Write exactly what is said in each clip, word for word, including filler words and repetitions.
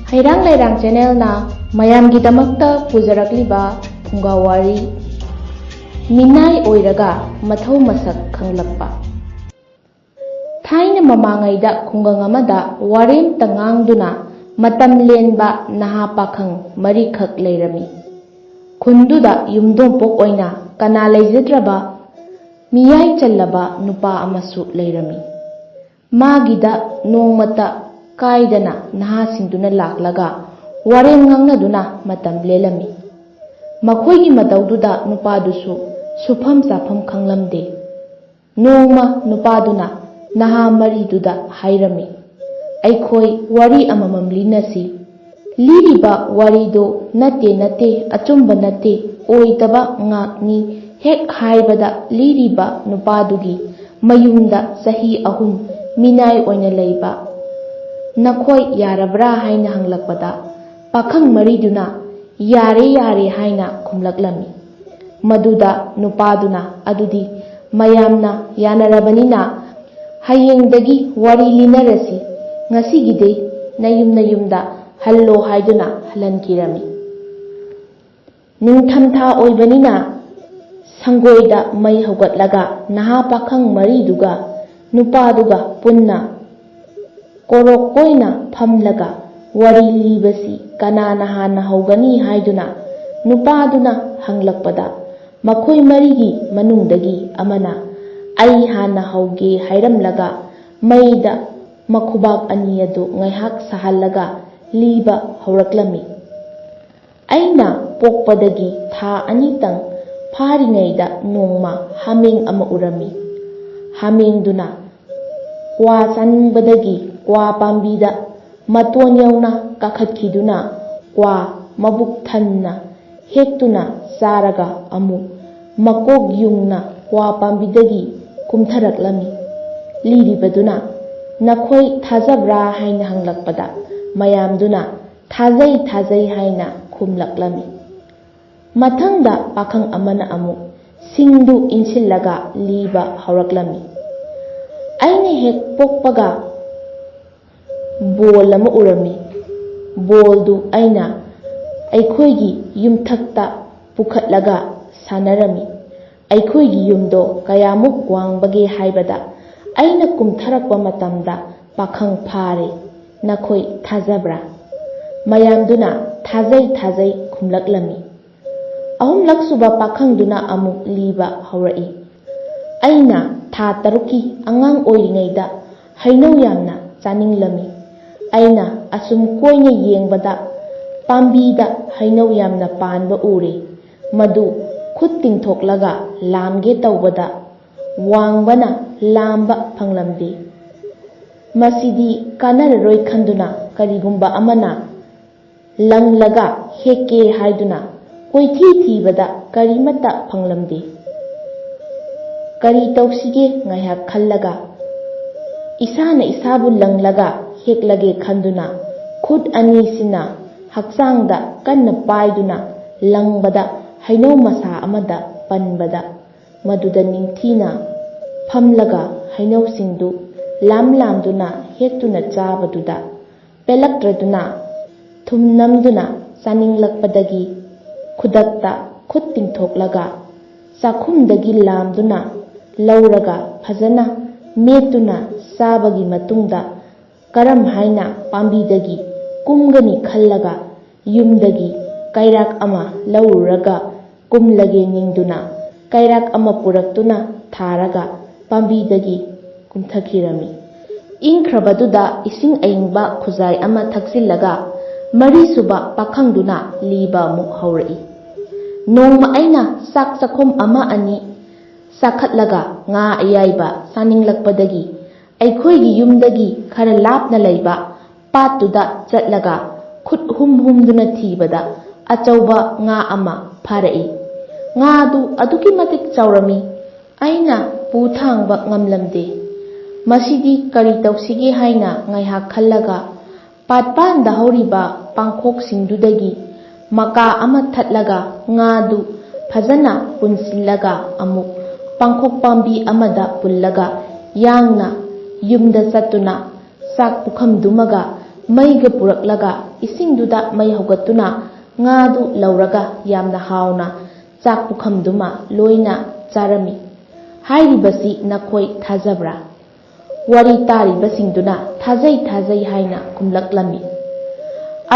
ꯍꯩꯔꯥꯡ ꯂꯩꯔꯥꯡ ꯆꯦꯅꯦꯜꯅ ꯃꯌꯥꯝꯒꯤꯗꯃꯛꯇ ꯄꯨꯖꯔꯛꯂꯤꯕ ꯐꯨꯡꯒꯥ ꯋꯥꯔꯤ, ꯃꯤꯅꯥꯏ ꯑꯣꯏꯔꯒ ꯃꯊꯧ ꯃꯁꯛ ꯈꯪꯂꯛꯄ꯫ ꯊꯥꯏꯅ ꯃꯃꯥꯡꯉꯩꯗ ꯈꯨꯡꯒꯪ ꯑꯃꯗ ꯋꯥꯔꯦꯝꯇ ꯉꯥꯡꯗꯨꯅ ꯃꯇꯝ ꯂꯦꯟꯕ ꯅꯍꯥ ꯄꯥꯈꯪ ꯃꯔꯤꯈꯛ ꯂꯩꯔꯝꯃꯤ꯫ ꯈꯨꯟꯗꯨꯗ ꯌꯨꯝꯗꯣꯡꯄꯣꯛ ꯑꯣꯏꯅ ꯀꯅꯥ ꯂꯩꯖꯗ꯭ꯔꯕ ꯃꯤꯌꯥꯏ ꯆꯜꯂꯕ ꯅꯨꯄꯥ ꯑꯃꯁꯨ ꯂꯩꯔꯝꯃꯤ꯫ ꯃꯥꯒꯤꯗ ꯅꯣꯡꯃꯇ ꯀꯥꯏꯗꯅ ꯅꯍꯥꯁꯤꯡꯗꯨꯅ ꯂꯥꯛꯂꯒ ꯋꯥꯔꯦꯝ ꯉꯥꯡꯅꯗꯨꯅ ꯃꯇꯝ ꯂꯦꯜꯂꯝꯃꯤ꯫ ꯃꯈꯣꯏꯒꯤ ꯃꯇꯧꯗꯨꯗ ꯅꯨꯄꯥꯗꯨꯁꯨ ꯁꯨꯐꯝ ꯆꯥꯐꯝ ꯈꯪꯂꯝꯗꯦ꯫ ꯅꯣꯡꯃ ꯅꯨꯄꯥꯗꯨꯅ ꯅꯍꯥ ꯃꯔꯤꯗꯨꯗ ꯍꯥꯏꯔꯝꯃꯤ, "ꯑꯩꯈꯣꯏ ꯋꯥꯔꯤ ꯑꯃꯃꯝ ꯂꯤꯅꯁꯤ꯫ ꯂꯤꯔꯤꯕ ꯋꯥꯔꯤꯗꯨ ꯅꯠꯇꯦ, ꯅꯠꯇꯦ, ꯑꯆꯨꯝꯕ ꯅꯠꯇꯦ, ꯑꯣꯏꯗꯕ ꯉꯥꯛꯅꯤ" ꯍꯦꯛ ꯍꯥꯏꯕꯗ, ꯂꯤꯔꯤꯕ ꯅꯨꯄꯥꯗꯨꯒꯤ ꯃꯌꯨꯝꯗ ꯆꯍꯤ ꯑꯍꯨꯝ ꯃꯤꯅꯥꯏ ꯑꯣꯏꯅ ꯂꯩꯕ ꯅꯈꯣꯏ ꯌꯥꯔꯕ꯭ꯔꯥ ꯍꯥꯏꯅ ꯍꯪꯂꯛꯄꯗ, ꯄꯥꯈꯪ ꯃꯔꯤꯗꯨꯅ "ꯌꯥꯔꯦ, ꯌꯥꯔꯦ" ꯍꯥꯏꯅ ꯈꯨꯝꯂꯛꯂꯝꯃꯤ꯫ ꯃꯗꯨꯗ ꯅꯨꯄꯥꯗꯨꯅ, "ꯑꯗꯨꯗꯤ ꯃꯌꯥꯝꯅ ꯌꯥꯅꯔꯕꯅꯤꯅ, ꯍꯌꯦꯡꯗꯒꯤ ꯋꯥꯔꯤ ꯂꯤꯅꯔꯁꯤ, ꯉꯁꯤꯒꯤꯗꯤ ꯅꯌꯨꯝ ꯅꯌꯨꯝꯗ ꯍꯜꯂꯣ" ꯍꯥꯏꯗꯨꯅ ꯍꯜꯍꯟꯈꯤꯔꯝꯃꯤ꯫ ꯅꯤꯡꯊꯝꯊꯥ ꯑꯣꯏꯕꯅꯤꯅ ꯁꯪꯒꯣꯏꯗ ꯃꯩ ꯍꯧꯒꯠꯂꯒ ꯅꯍꯥ ꯄꯥꯈꯪ ꯃꯔꯤꯗꯨꯒ ꯅꯨꯄꯥꯗꯨꯒ ꯄꯨꯟꯅ ꯀꯣꯔꯣꯛ ꯀꯣꯏꯅ ꯐꯝꯂꯒ ꯋꯥꯔꯤ ꯂꯤꯕꯁꯤ ꯀꯅꯥꯅ ꯍꯥꯟꯅ ꯍꯧꯒꯅꯤ ꯍꯥꯏꯗꯨꯅ ꯅꯨꯄꯥꯗꯨꯅ ꯍꯪꯂꯛꯄꯗ, ꯃꯈꯣꯏ ꯃꯔꯤꯒꯤ ꯃꯅꯨꯡꯗꯒꯤ ꯑꯃꯅ "ꯑꯩ ꯍꯥꯟꯅ ꯍꯧꯒꯦ" ꯍꯥꯏꯔꯝꯂꯒ ꯃꯩꯗ ꯃꯈꯨꯕꯥꯛ ꯑꯅꯤ ꯑꯗꯨ ꯉꯥꯏꯍꯥꯛ ꯁꯥꯍꯜꯂꯒ ꯂꯤꯕ ꯍꯧꯔꯛꯂꯝꯃꯤ꯫ "ꯑꯩꯅ ꯄꯣꯛꯄꯗꯒꯤ ꯊꯥ ꯑꯅꯤꯇꯪ ꯐꯥꯔꯤꯉꯩꯗ ꯅꯣꯡꯃ ꯍꯥꯃꯦꯡ ꯑꯃ ꯎꯔꯝꯃꯤ꯫ ꯍꯥꯃꯦꯡꯗꯨꯅ ꯀ꯭ꯋꯥ ꯆꯥꯅꯤꯡꯕꯗꯒꯤ ꯀ꯭ꯋꯥ ꯄꯥꯝꯕꯤꯗ ꯃꯇꯣꯟ ꯌꯧꯅ ꯀꯥꯈꯠꯈꯤꯗꯨꯅ ꯀ꯭ꯋꯥ ꯃꯕꯨꯛ ꯊꯟꯅ ꯍꯦꯛꯇꯨꯅ ꯆꯥꯔꯒ ꯑꯃꯨꯛ ꯃꯀꯣꯛ ꯌꯨꯡꯅ ꯀ꯭ꯋꯥ ꯄꯥꯝꯕꯤꯗꯒꯤ ꯀꯨꯝꯊꯔꯛꯂꯝꯃꯤ꯫" ꯂꯤꯔꯤꯕꯗꯨꯅ "ꯅꯈꯣꯏ ꯊꯥꯖꯕ꯭ꯔꯥ?" ꯍꯥꯏꯅ ꯍꯪꯂꯛꯄꯗ ꯃꯌꯥꯝꯗꯨꯅ "ꯊꯥꯖꯩ, ꯊꯥꯖꯩ" ꯍꯥꯏꯅ ꯈꯨꯝꯂꯛꯂꯝꯃꯤ꯫ ꯃꯊꯪꯗ ꯄꯥꯈꯪ ꯑꯃꯅ ꯑꯃꯨꯛ ꯁꯤꯡꯗꯨ ꯏꯟꯁꯤꯜꯂꯒ ꯂꯤꯕ ꯍꯧꯔꯛꯂꯝꯃꯤ꯫ "ꯑꯩꯅ ꯍꯦꯛ ꯄꯣꯛꯄꯒ ꯕꯣꯜ ꯑꯃ ꯎꯔꯝꯃꯤ꯫ ꯕꯣꯜꯗꯨ ꯑꯩꯅ ꯑꯩꯈꯣꯏꯒꯤ ꯌꯨꯝꯊꯛꯇ ꯄꯨꯈꯠꯂꯒ ꯁꯥꯟꯅꯔꯝꯃꯤ꯫ ꯑꯩꯈꯣꯏꯒꯤ ꯌꯨꯝꯗꯣ ꯀꯌꯥꯃꯨꯛ ꯋꯥꯡꯕꯒꯦ ꯍꯥꯏꯕꯗ, ꯑꯩꯅ ꯀꯨꯝꯊꯔꯛꯄ ꯃꯇꯝꯗ ꯄꯥꯈꯪ ꯐꯥꯔꯦ꯫ ꯅꯈꯣꯏ ꯊꯥꯖꯕ꯭ꯔꯥ? ꯃꯌꯥꯝꯗꯨꯅ "ꯊꯥꯖꯩ, ꯊꯥꯖꯩ" ꯈꯨꯝꯂꯛꯂꯝꯃꯤ꯫ ꯑꯍꯨꯝꯂꯛꯁꯨꯕ ꯄꯥꯈꯪꯗꯨꯅ ꯑꯃꯨꯛ ꯂꯤꯕ ꯍꯧꯔꯛꯏ, "ꯑꯩꯅ ꯊꯥ ꯇꯔꯨꯛꯀꯤ ꯑꯉꯥꯡ ꯑꯣꯏꯔꯤꯉꯩꯗ ꯍꯩꯅꯧ ꯌꯥꯝꯅ ꯆꯥꯅꯤꯡꯂꯝꯃꯤ꯫ ꯑꯩꯅ ꯑꯁꯨꯝ ꯀꯣꯏꯅ ꯌꯦꯡꯕꯗ ꯄꯥꯝꯕꯤꯗ ꯍꯩꯅꯧ ꯌꯥꯝꯅ ꯄꯥꯟꯕ ꯎꯔꯦ꯫ ꯃꯗꯨ ꯈꯨꯠ ꯇꯤꯡꯊꯣꯛꯂꯒ ꯂꯥꯝꯒꯦ ꯇꯧꯕꯗ ꯋꯥꯡꯕꯅ ꯂꯥꯝꯕ ꯐꯪꯂꯝꯗꯦ꯫ ꯃꯁꯤꯗꯤ ꯀꯥꯟꯅꯔꯔꯣꯏ ꯈꯟꯗꯨꯅ ꯀꯔꯤꯒꯨꯝꯕ ꯑꯃꯅ ꯂꯪꯂꯒ ꯍꯦꯛꯀꯦ ꯍꯥꯏꯗꯨꯅ ꯀꯣꯏꯊꯤ ꯊꯤꯕꯗ ꯀꯔꯤꯃꯠꯇ ꯐꯪꯂꯝꯗꯦ꯫ ꯀꯔꯤ ꯇꯧꯁꯤꯒꯦ ꯉꯥꯏꯍꯥꯛ ꯈꯜꯂꯒ ꯏꯁꯥꯅ ꯏꯁꯥꯕꯨ ꯂꯪꯂꯒ ꯍꯦꯛꯂꯒꯦ ꯈꯟꯗꯨꯅ ꯈꯨꯠ ꯑꯅꯤꯁꯤꯅ ꯍꯛꯆꯥꯡꯗ ꯀꯟꯅ ꯄꯥꯏꯗꯨꯅ ꯂꯪꯕꯗ ꯍꯩꯅꯧ ꯃꯁꯥ ꯑꯃꯗ ꯄꯟꯕꯗ ꯃꯗꯨꯗ ꯅꯤꯡꯊꯤꯅ ꯐꯝꯂꯒ ꯍꯩꯅꯧꯁꯤꯡꯗꯨ ꯂꯥꯝ ꯂꯥꯝꯗꯨꯅ ꯍꯦꯛꯇꯨꯅ ꯆꯥꯕꯗꯨꯗ ꯄꯦꯜꯂꯛꯇ꯭ꯔꯗꯨꯅ ꯊꯨꯝ ꯅꯝꯗꯨꯅ ꯆꯥꯅꯤꯡꯂꯛꯄꯗꯒꯤ ꯈꯨꯗꯛꯇ ꯈꯨꯠ ꯇꯤꯡꯊꯣꯛꯂꯒ ꯆꯥꯛꯈꯨꯝꯗꯒꯤ ꯂꯥꯝꯗꯨꯅ ꯂꯧꯔꯒ ꯐꯖꯅ ꯃꯦꯠꯇꯨꯅ ꯆꯥꯕꯒꯤ ꯃꯇꯨꯡꯗ ꯀꯔꯝ ꯍꯥꯏꯅ ꯄꯥꯝꯕꯤꯗꯒꯤ ꯀꯨꯝꯒꯅꯤ ꯈꯜꯂꯒ ꯌꯨꯝꯗꯒꯤ ꯀꯩꯔꯥꯛ ꯑꯃ ꯂꯧꯔꯨꯔꯒ ꯀꯨꯝꯂꯒꯦ ꯅꯤꯡꯗꯨꯅ ꯀꯩꯔꯥꯛ ꯑꯃ ꯄꯨꯔꯛꯇꯨꯅ ꯊꯥꯔꯒ ꯄꯥꯝꯕꯤꯗꯒꯤ ꯀꯨꯝꯊꯈꯤꯔꯝꯃꯤ꯫ ꯏꯪꯈ꯭ꯔꯕꯗꯨꯗ ꯏꯁꯤꯡ ꯑꯏꯪꯕ ꯈꯨꯖꯥꯏ ꯑꯃ ꯊꯛꯆꯤꯜꯂꯒ ꯃꯔꯤꯁꯨꯕ ꯄꯥꯈꯪꯗꯨꯅ ꯂꯤꯕ ꯑꯃꯨꯛ ꯍꯧꯔꯛꯏ꯫ ꯅꯣꯡꯃ ꯑꯩꯅ ꯆꯥꯛ ꯆꯥꯛꯈꯨꯝ ꯑꯃ ꯑꯅꯤ ꯆꯥꯈꯠꯂꯒ ꯉꯥ ꯑꯌꯥꯏꯕ ꯆꯥꯅꯤꯡꯂꯛꯄꯗꯒꯤ ꯑꯩꯈꯣꯏꯒꯤ ꯌꯨꯝꯗꯒꯤ ꯈꯔ ꯂꯥꯞꯅ ꯂꯩꯕ ꯄꯥꯠꯇꯨꯗ ꯆꯠꯂꯒ ꯈꯨꯠ ꯍꯨꯝ ꯍꯨꯝꯗꯨꯅ ꯊꯤꯕꯗ ꯑꯆꯧꯕ ꯉꯥ ꯑꯃ ꯐꯥꯔꯛꯏ꯫ ꯉꯥꯗꯨ ꯑꯗꯨꯛꯀꯤ ꯃꯇꯤꯛ ꯆꯥꯎꯔꯝꯃꯤ꯫ ꯑꯩꯅ ꯄꯨ ꯊꯥꯡꯕ ꯉꯝꯂꯝꯗꯦ꯫ ꯃꯁꯤꯗꯤ ꯀꯔꯤ ꯇꯧꯁꯤꯒꯦ ꯍꯥꯏꯅ ꯉꯥꯏꯍꯥꯛ ꯈꯜꯂꯒ ꯄꯥꯠꯄꯥꯟꯗ ꯍꯧꯔꯤꯕ ꯄꯥꯡꯈꯣꯛꯁꯤꯡꯗꯨꯗꯒꯤ ꯃꯀꯥ ꯑꯃ ꯊꯠꯂꯒ ꯉꯥꯗꯨ ꯐꯖꯅ ꯄꯨꯟꯁꯤꯜꯂꯒ ꯑꯃꯨꯛ ꯄꯥꯡꯈꯣꯛ ꯄꯥꯝꯕꯤ ꯑꯃꯗ ꯄꯨꯜꯂꯒ ꯌꯥꯡꯅ ꯌꯨꯝꯗ ꯆꯠꯇꯨꯅ ꯆꯥꯛ ꯄꯨꯈꯝꯗꯨꯃꯒ ꯃꯩꯒ ꯄꯨꯔꯛꯂꯒ ꯏꯁꯤꯡꯗꯨꯗ ꯃꯩ ꯍꯧꯒꯠꯇꯨꯅ ꯉꯥꯗꯨ ꯂꯧꯔꯒ ꯌꯥꯝꯅ ꯍꯥꯎꯅ ꯆꯥꯛ ꯄꯨꯈꯝꯗꯨꯃ ꯂꯣꯏꯅ ꯆꯥꯔꯝꯃꯤ꯫ ꯍꯥꯏꯔꯤꯕꯁꯤ ꯅꯈꯣꯏ ꯊꯥꯖꯕ꯭ꯔꯥ? ꯋꯥꯔꯤ ꯇꯥꯔꯤꯕꯁꯤꯡꯗꯨꯅ ꯊꯥꯖꯩ ꯊꯥꯖꯩ ꯍꯥꯏꯅ ꯈꯨꯝꯂꯛꯂꯝꯃꯤ꯫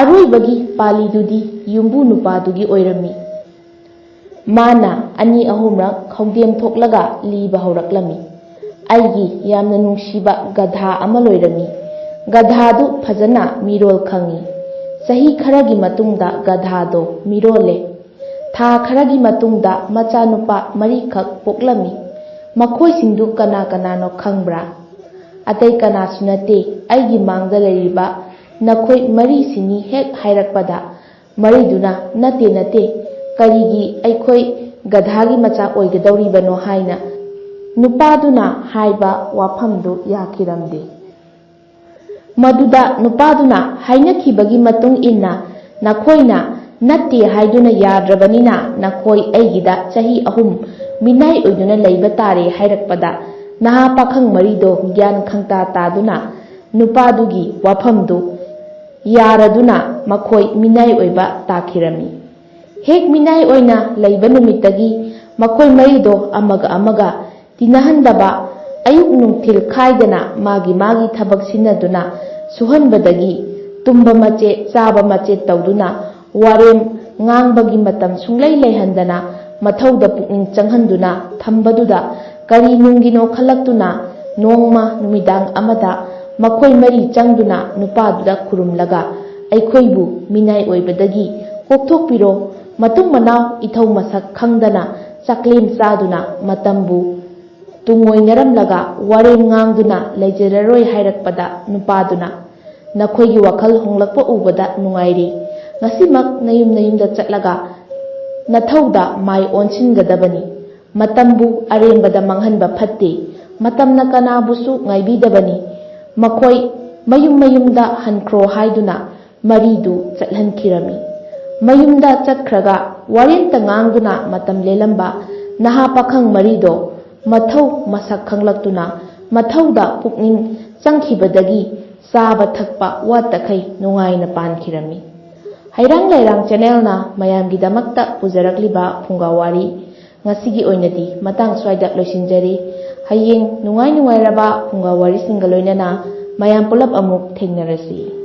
ꯑꯔꯣꯏꯕꯒꯤ ꯄꯥꯂꯤꯗꯨꯗꯤ ꯌꯨꯝꯕꯨ ꯅꯨꯄꯥꯗꯨꯒꯤ ꯑꯣꯏꯔꯝꯃꯤ꯫ ꯃꯥꯅ ꯑꯅꯤ ꯑꯍꯨꯝꯔꯛ ꯈꯧꯗꯦꯝ ꯊꯣꯛꯂꯒ ꯂꯤꯕ ꯍꯧꯔꯛꯂꯝꯃꯤ꯫ ꯑꯩꯒꯤ ꯌꯥꯝꯅ ꯅꯨꯡꯁꯤꯕ ꯒꯙꯥ ꯑꯃ ꯂꯣꯏꯔꯝꯃꯤ꯫ ꯒꯙꯥꯗꯨ ꯐꯖꯅ ꯃꯤꯔꯣꯜ ꯈꯪꯏ꯫ ꯆꯍꯤ ꯈꯔꯒꯤ ꯃꯇꯨꯡꯗ ꯒꯙꯥꯗꯣ ꯃꯤꯔꯣꯜꯂꯦ꯫ ꯊꯥ ꯈꯔꯒꯤ ꯃꯇꯨꯡꯗ ꯃꯆꯥꯅꯨꯄꯥ ꯃꯔꯤꯈꯛ ꯄꯣꯛꯂꯝꯃꯤ꯫ ꯃꯈꯣꯏꯁꯤꯡꯗꯨ ꯀꯅꯥ ꯀꯅꯥꯅꯣ ꯈꯪꯕ꯭ꯔꯥ? ꯑꯇꯩ ꯀꯅꯥꯁꯨ ꯅꯠꯇꯦ, ꯑꯩꯒꯤ ꯃꯥꯡꯗ ꯂꯩꯔꯤꯕ ꯅꯈꯣꯏ ꯃꯔꯤꯁꯤꯅꯤ꯫ ꯍꯦꯛ ꯍꯥꯏꯔꯛꯄꯗ ꯃꯔꯤꯗꯨꯅ, "ꯅꯠꯇꯦ, ꯅꯠꯇꯦ, ꯀꯔꯤꯒꯤ ꯑꯩꯈꯣꯏ ꯒꯙꯥꯒꯤ ꯃꯆꯥ ꯑꯣꯏꯒꯗꯧꯔꯤꯕꯅꯣ?" ꯍꯥꯏꯅ ꯅꯨꯄꯥꯗꯨꯅ ꯍꯥꯏꯕ ꯋꯥꯐꯝꯗꯨ ꯌꯥꯈꯤꯔꯝꯗꯦ꯫ ꯃꯗꯨꯗ ꯅꯨꯄꯥꯗꯨꯅ ꯍꯥꯏꯅꯈꯤꯕꯒꯤ ꯃꯇꯨꯡ ꯏꯟꯅ ꯅꯈꯣꯏꯅ ꯅꯠꯇꯦ ꯍꯥꯏꯗꯨꯅ ꯌꯥꯗ꯭ꯔꯕꯅꯤꯅ ꯅꯈꯣꯏ ꯑꯩꯒꯤꯗ ꯆꯍꯤ ꯑꯍꯨꯝ ꯃꯤꯅꯥꯏ ꯑꯣꯏꯗꯨꯅ ꯂꯩꯕ ꯇꯥꯔꯦ ꯍꯥꯏꯔꯛꯄꯗ ꯅꯍꯥ ꯄꯥꯈꯪ ꯃꯔꯤꯗꯣ ꯒ꯭ꯌꯥꯟ ꯈꯪꯇꯥ ꯇꯥꯗꯨꯅ ꯅꯨꯄꯥꯗꯨꯒꯤ ꯋꯥꯐꯝꯗꯨ ꯌꯥꯔꯗꯨꯅ ꯃꯈꯣꯏ ꯃꯤꯅꯥꯏ ꯑꯣꯏꯕ ꯇꯥꯈꯤꯔꯝꯃꯤ꯫ ꯍꯦꯛ ꯃꯤꯅꯥꯏ ꯑꯣꯏꯅ ꯂꯩꯕ ꯅꯨꯃꯤꯠꯇꯒꯤ ꯃꯈꯣꯏ ꯃꯔꯤꯗꯣ ꯑꯃꯒ ꯑꯃꯒ ꯇꯤꯟꯅꯍꯟꯗꯕ, ꯑꯌꯨꯛ ꯅꯨꯡꯊꯤꯜ ꯈꯥꯏꯗꯅ ꯃꯥꯒꯤ ꯃꯥꯒꯤ ꯊꯕꯛ ꯁꯤꯟꯅꯗꯨꯅ ꯁꯨꯍꯟꯕꯗꯒꯤ ꯇꯨꯝꯕ ꯃꯆꯦꯠ ꯆꯥꯕ ꯃꯆꯦꯠ ꯇꯧꯗꯨꯅ ꯋꯥꯔꯦꯝ ꯉꯥꯡꯕꯒꯤ ꯃꯇꯝ ꯁꯨꯡꯂꯩ ꯂꯩꯍꯟꯗꯅ ꯃꯊꯧꯗ ꯄꯨꯛꯅꯤꯡ ꯆꯪꯍꯟꯗꯨꯅ ꯊꯝꯕꯗꯨꯗ ꯀꯔꯤ ꯅꯨꯡꯒꯤꯅꯣ ꯈꯜꯂꯛꯇꯨꯅ ꯅꯣꯡꯃ ꯅꯨꯃꯤꯗꯥꯡ ꯑꯃꯗ ꯃꯈꯣꯏ ꯃꯔꯤ ꯆꯪꯗꯨꯅ ꯅꯨꯄꯥꯗꯨꯗ ꯈꯨꯔꯨꯝꯂꯒ, "ꯑꯩꯈꯣꯏꯕꯨ ꯃꯤꯅꯥꯏ ꯑꯣꯏꯕꯗꯒꯤ ꯀꯣꯛꯊꯣꯛꯄꯤꯔꯣ, ꯃꯇꯨꯡ ꯃꯅꯥꯎ ꯏꯊꯧ ꯃꯁꯛ ꯈꯪꯗꯅ ꯆꯥꯛꯂꯦꯟ ꯆꯥꯗꯨꯅ ꯃꯇꯝꯕꯨ ꯇꯨꯡꯑꯣꯏꯅꯔꯝꯂꯒ ꯋꯥꯔꯦꯝ ꯉꯥꯡꯗꯨꯅ ꯂꯩꯖꯔꯔꯣꯏ" ꯍꯥꯏꯔꯛꯄꯗ ꯅꯨꯄꯥꯗꯨꯅ, "ꯅꯈꯣꯏꯒꯤ ꯋꯥꯈꯜ ꯍꯣꯡꯂꯛꯄ ꯎꯕꯗ ꯅꯨꯡꯉꯥꯏꯔꯦ꯫ ꯉꯁꯤꯃꯛ ꯅꯌꯨꯝ ꯅꯌꯨꯝꯗ ꯆꯠꯂꯒ ꯅꯊꯧꯗ ꯃꯥꯏ ꯑꯣꯟꯁꯤꯟꯒꯗꯕꯅꯤ꯫ ꯃꯇꯝꯕꯨ ꯑꯔꯦꯝꯕꯗ ꯃꯥꯡꯍꯟꯕ ꯐꯠꯇꯦ꯫ ꯃꯇꯝꯅ ꯀꯅꯥꯕꯨꯁꯨ ꯉꯥꯏꯕꯤꯗꯕꯅꯤ꯫ ꯃꯈꯣꯏ ꯃꯌꯨꯝ ꯃꯌꯨꯝꯗ ꯍꯟꯈ꯭ꯔꯣ" ꯍꯥꯏꯗꯨꯅ ꯃꯔꯤꯗꯨ ꯆꯠꯍꯟꯈꯤꯔꯝꯃꯤ꯫ ꯃꯌꯨꯝꯗ ꯆꯠꯈ꯭ꯔꯒ ꯋꯥꯔꯦꯝꯇ ꯉꯥꯡꯗꯨꯅ ꯃꯇꯝ ꯂꯦꯜꯂꯝꯕ ꯅꯍꯥ ꯄꯥꯈꯪ ꯃꯔꯤꯗꯣ ꯃꯊꯧ ꯃꯁꯛ ꯈꯪꯂꯛꯇꯨꯅ ꯃꯊꯧꯗ ꯄꯨꯛꯅꯤꯡ ꯆꯪꯈꯤꯕꯗꯒꯤ ꯆꯥꯕ ꯊꯛꯄ ꯋꯥꯠꯇꯈꯩ ꯅꯨꯡꯉꯥꯏꯅ ꯄꯥꯟꯈꯤꯔꯝꯃꯤ꯫ ꯍꯩꯔꯥꯡ ꯂꯩꯔꯥꯡ ꯆꯦꯅꯦꯜꯅ ꯃꯌꯥꯝꯒꯤꯗꯃꯛꯇ ꯄꯨꯖꯔꯛꯂꯤꯕ ꯐꯨꯡꯒꯥ ꯋꯥꯔꯤ ꯉꯁꯤꯒꯤ ꯑꯣꯏꯅꯗꯤ ꯃꯇꯥꯡ ꯁ꯭ꯋꯥꯏꯗ ꯂꯣꯏꯁꯤꯟꯖꯔꯤ꯫ ꯍꯌꯦꯡ ꯅꯨꯡꯉꯥꯏ ꯅꯨꯡꯉꯥꯏꯔꯕ ꯐꯨꯡꯒꯥ ꯋꯥꯔꯤꯁꯤꯡꯒ ꯂꯣꯏꯅꯅ ꯃꯌꯥꯝ ꯄꯨꯂꯞ ꯑꯃꯨꯛ ꯊꯦꯡꯅꯔꯁꯤ꯫